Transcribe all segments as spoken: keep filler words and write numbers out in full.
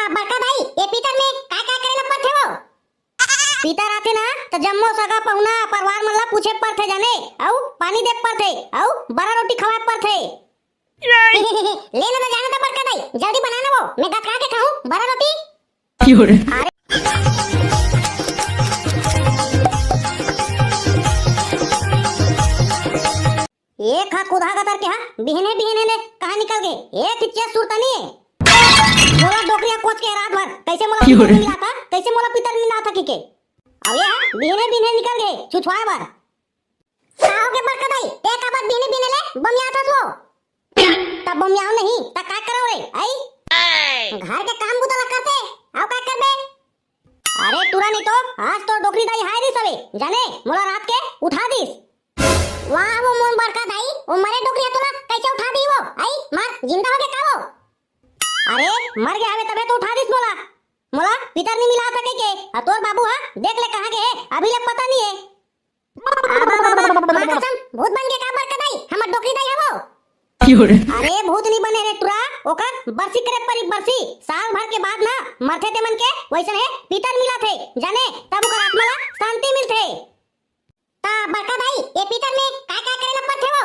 बड़का दाई, ये पितर में काय काय करे ला पड़थे वो? पितर आथे ना, त जम्मो सगा पहुना परवार मन ला पूछे पड़थे जाने, अउ पानी दे पड़थे, अउ बरा रोटी खवाए पड़थे। ले ना, त जाना त बड़का दाई, जल्दी बना ना वो, मैं गतरा के खाहूं बरा रोटी। अरे, एक हा कुदहा गतर के हा, बिहने बिहने ले कहाँ निकल गे? एक ही चेत सुरता नहीं है। मोला डोकरिया कोच के रात भर, कैसे मोला पितर मिला था, कैसे मोला पितर मिला था कि के? अब ये हा, बिहने बिहने निकल गे, छुछुआए बर। का हो गे बड़का दाई, ते काबर बिहने बिहने ले बमियात हस वो? तब बमियाव नहीं, त का करव रे, आई? घर के काम बुता ला करते, अउ का करबे? अरे टूरा नहीं तो, आज तो डोकरी दाई हाय रे सवे, जाने, मोला रात के उठा दिस। वाह, वो मोर बड़का दाई, वो मरे डोकरी हा तोला कैसे उठा दी वो? आई, मार, जिंदा हो गे का वो? अरे, मर गे हवे तभे तो उठा दिस मोला। मोला पितर नहीं मिला था कह के, अउ तोर बाबू हा, देख ले कहाँ गे हे, अभी ले पता नहीं है। आ, बा, बा, बा, माँ कसम, भूत बन गे का बड़का दाई, हमर डोकरी दाई हा वो। अरे भूत नहीं बने रे टूरा, ओकर बरसी करे परी बरसी, साल भर के बाद ना मरथे ते मन के वैसन हे पितर मिला थे, जाने, तब ओकर आत्मा ला शांति मिलथे। ता बड़का दाई, ये पितर में काय काय करे ला पड़थे वो?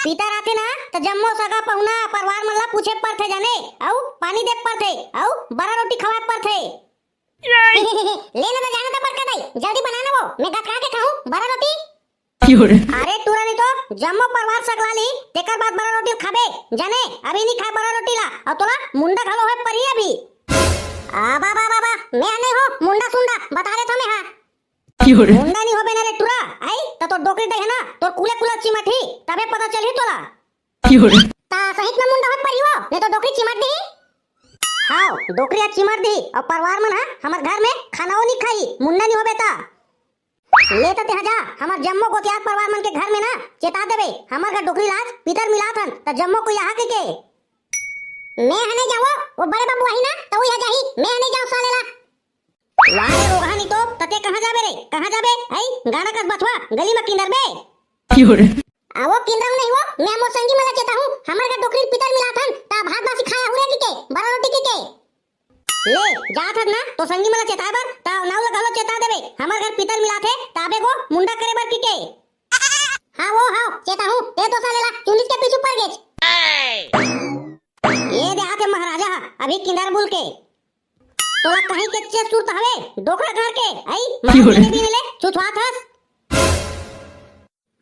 पितर आथे ना, त जम्मो सगा पहुना परवार मन ला पूछे पड़थे जाने, अउ पानी दे पड़थे, अउ बरा रोटी खवाए पड़थे। ले ना, त जाना त बड़का दाई, जल्दी बना ना वो, मैं गतरा के खाहूं बरा रोटी। अरे टूरा नहीं तो, जम्मो परवार सकला ली, तेकर बाद बरा रोटी खाबे, जाने, अभी नहीं खाए बरा रोटी ला, अउ तोला मुंडा घलो होए परी अभी। आ बा बा बा बा, मैं नहीं हो मुंडा सुंडा, बता देथों मैं हा। मुंडा नहीं होबे ना रे टूरा, आई, त तोर डोकरी दाई हे ना, तोर कुले कुले चिमटही, तभे पता चलही तोला। ता सहित में मुंडा होत परी वो, नहीं तो डोकरी चिमट दी। हाव, डोकरी हा चिमट दी, अउ परवार मन हा हमर घर में खाना वो नहीं खाई, मुंडा नहीं होबे ता। ले त तेहा जा, हमर जम्मो गोतियात परवार मन के घर में ना चेता देबे, हमर घर डोकरी ला आज पितर मिलात हन, त जम्मो कोई आहा के के। मैं हा नहीं जावो, वो बड़े बाबू आही ना, त वो हा जाही, मैं हा नहीं जावो साले ला। वाह रे रोगहा नहीं तो, त ते कहाँ जाबे रे, कहाँ जाबे? आई, गाड़ा कस बछवा, गली में किंदरबे। आ वो किंदरव नहीं वो, मैं मोर संगी मन ला चेताहूं, हमर घर डोकरी पितर मिलात हन, त भात बासी खाए आहू रे कि के, बरा रोटी कि के। ले, जात हस ना, तो संगी मन ला चेताए बर, त नाऊ ला घलो चेता देबे, हमर घर पितर मिलात हे, त आबे गो मुंडा करे बर कि के। हाँ वो, हाँ, चेताहूं, ते तो साले ला चुनिस के पीछू पर गेच। ये दे आथे महाराजा हा, अभी किंदर बुल के। तोला कहीं के चेत सुरता हवे, डोकरा घर के, आई, मार बिहने बिहने ले, छुछुआत हस।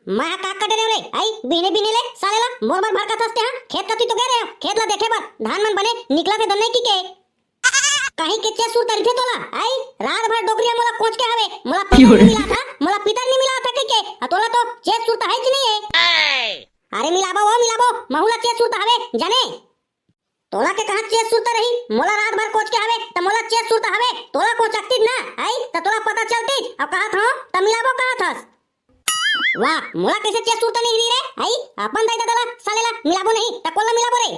मैं हा का कटे रेव रे, आई, बिहने बिहने ले, साले ला, मोर बर भड़कत हस ते हा, खेत कती तो गे रेव, खेत ला देखे बर, धान मन बने निकलत हे धन नहीं कि के। कहीं के चेत सुरता रहिथे तोला, आई, रात भर डोकरी हा मोला कोच के हवे, मोला पितर नहीं मिला था, मोला पितर नहीं मिला था कह के, आ तोला तो चेत सुरता है कि नहीं है? अरे मिलाबो, वो मिलाबो, महू ला चेत सुरता हवे, जाने। तोला के कहाँ चेत सुरता रही? मोला रात भर कोच के हवे, त मोला चेत सुरता हवे, तोला कोचकतीस ना, आई, त तोला पता चलतीस, अब कहत हंव, त मिलाबो कहत हस। वाह, मोला कैसे चेत सुरता नहीं रही रे, आई, अपन दाई ददा ला, साले ला, मिलाबो नहीं, त कोन ला मिलाबो रे?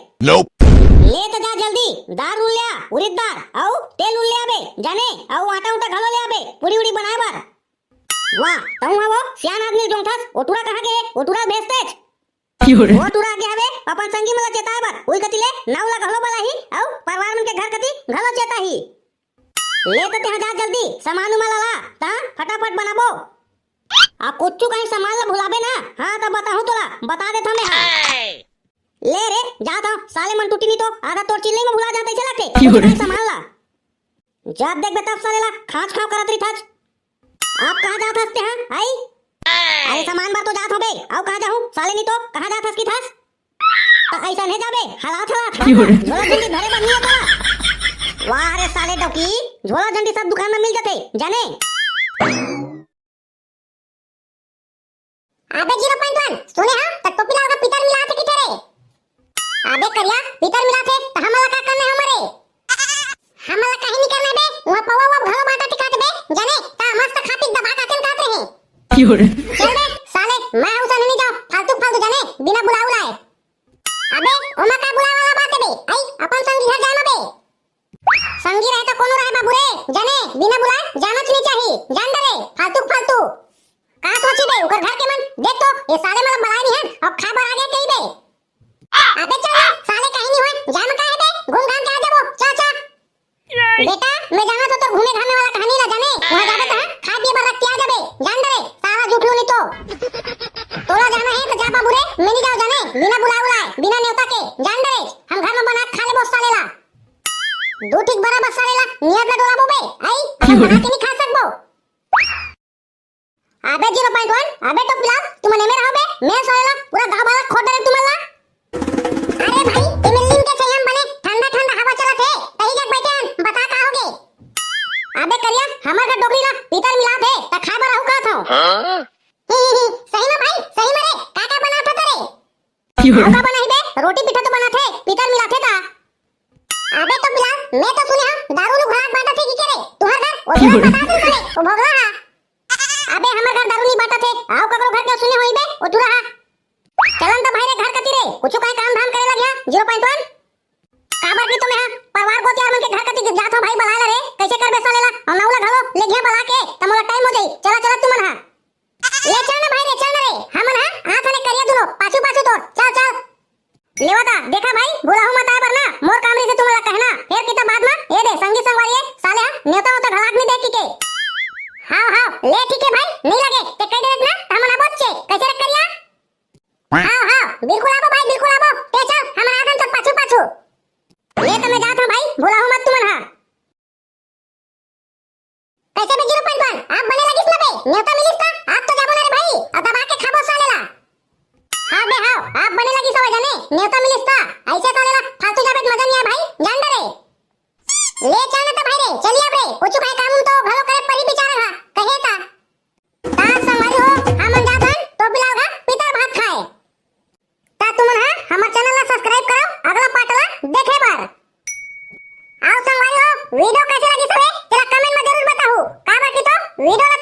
ले त जा जल्दी, दार रुल ले आ, उरिद दार, अउ तेल उल ले आबे, जाने, अउ आटा उटा घलो ले आबे, पूड़ी उड़ी बनाए बर। वाह, तहूं हा वो, सियान आदमी जोंगथस, ओ टूरा कहाँ गे, ओ टूरा भेजतेच। वो टूरा आगे हवे, अपन संगी मन ला चेताए बर, उही कति ले नाऊ ला घलो बलाही, अउ परवार मन के घर कति घलो चेताही। ले त तेहा जा जल्दी, सामान उमान ला ला, त फटाफट बनाबो। आ कुछु कहीं सामान ला भुलाबे ना, हाँ त बताहूं तोला, बता देथंव मैं हा। ले रे, जात हंव, साले मन टूटी नहीं तो, आधा तोर चिल्लई में भुला जात ऐसे लगथे, कुछु कहीं सामान ला। जब देखबे तब साले ला खांच खांव करत रहिथस। अब कहाँ जात हस तेहा, आई? अरे सामान बर तो जात हों बे, अउ कहाँ जाहूं? साले नहीं तो कहाँ जात हस किथस? त अइसने जाबे, हलात हलात, झोला झंडी धरे बर नहीं होता। वाह रे साले डौकी, झोला झंडी सब दुकान में मिल जाथे, जाने? अबे zero point one, सुने हंव, त टोपी ला ओकर पितर मिलाथे किथे रे? अबे करिया, पितर मिलाथे, त हमन ला का करना हे हमरे? हमन ला कहीं नहीं करना हे बे, उहाँ पौवा उवा घलो बांटा दिखात बे, जाने, त मस्त खा पी दबा के आतेन कहत रहे। चल बे, साले, मैं उसन नहीं जाओ, फालतू फालतू जाने, बिना बुलाए उलाए। अबे, ओमा का बुलाए वाला बात हे बे? आई, अपन संगी घर जाए ना बे। संगी रहे तो कोनो रहे बाबू रे, जाने, बिना बुलाए जाना च नहीं चाहिए, जान डरे, फालतू फालतू। का सोची बे, ओकर घर के मन, देख तो, ये साले मन ला बलाए नहीं हन, अब खाए बर आ गे कही बे। अबे चल ना, साले कहीं नहीं होए, जाए में का हे बे, घूम घाम के आ जाबो, चल चल। मैं जानत हों तोर घूमे घामे वाला कहानी ला जाने। वहाँ जाबे त खाए पिए बर रख के आ जाबे। जान डरे, सारा झूठ लूनी तो। तोला जाना हे त जा बाबू रे, मैं नहीं जाओं जाने। बिना बुलाए उलाए, बिना नेवता के। जान डरे, हम घर में बना के खा लेबो साले ला। दू ठीक बराबर साले ला, नियत ला डोलाबो बे। आई, हम बना के नहीं खा सकबो। अबे zero point one, अबे टोपी लाल, तुमन एमे रहो बे, मैं साले ला पूरा गांव वाला खोद डरे तुमन ला। अरे भाई, एमे लीम के छइहां बने ठंडा ठंडा हवा चलत हे, तही जग बैठे हन, बता का होगे? अबे करिया, हमर घर डोकरी ला पीतर मिलात हे, त खाए बर आहू कहत हंव। हाँ? ही, ही, ही, सही में भाई, सही में रे, का का बनात हस रे? अउ का बनाही बे, रोटी पीठा तो बनात हे, पीतर मिलात हे ता। अबे टोपी लाल, मैं तो सुने हंव दारू लू घराक बांटत हे कि के रे? तुंहर घर ओ झूला बता दे साले, ओ भोगला हा। अबे हमर घर दारू नहीं बांटत हे, अउ ककरो घर के सुने होही बे, ओ टूरा हा। चलन त भाई रे घर कती रे, कुछु काहे काम धाम करे लगिहा, zero point one। काबर कि तो मैं हा परवार गोतियार मन के घर कती जात हंव भाई बलाए ला रे, कइसे करबे साले ला, अउ नाऊ ला घलो लेगिहा बला के, त मोला टाइम हो जाही, चला चला तुमन हा। ले चल ना भाई रे, चल ना रे, हमन हा आथन करिया दूनों, पाछू पाछू तोर, चल चल। लेवा ता, देखा भाई, भुलाहू मत आए बर ना, मोर काम रहिथे तुमन ला कहना, फेर किता बाद में, ए दे, संगी संगवारी ए, साले हा, नेवता वेवता घलाक नहीं दे कि के। हाव, हाव, ले ठीक हे भाई, नहीं लगे, ते कह दे ना, त हमन आबोच चे, कइसे रे करिया? हाव, हाव, बिल्कुल आबो भाई, बिल्कुल आबो, ते चल, हमन आथन तोर पाछू पाछू। ले त मैं जात हंव भाई, भुलाहू मत तुमन हा। कइसे बे zero point one? आप बने लगिस ना बे, नेवता मिलिस ता, आप तो जाबो ना रे भाई, अउ दबा के खाबो साले ला। हाव बे हाव, आप बने लगिस हवय जाने, नेवता मिलिस ता, अइसे साले ला फालतू जाबे त मजा नहीं आय भाई, जान डरे। ले चल ना त भाई रे, चलिए अब रे, कुछु भाई काम उम तो घलो करे परी बिचारा हा, कहे ता। ता संगवारी हो, हमन जात हन, टोपी लाल घर पीतर भात खाए। त तुमन हा हमर channel ला subscribe करव, अगला part ला देखे बर। अउ संगवारी हो, video कइसे लगिस हवे, तेला comment में जरूर बताहू। काबर कि तो video ला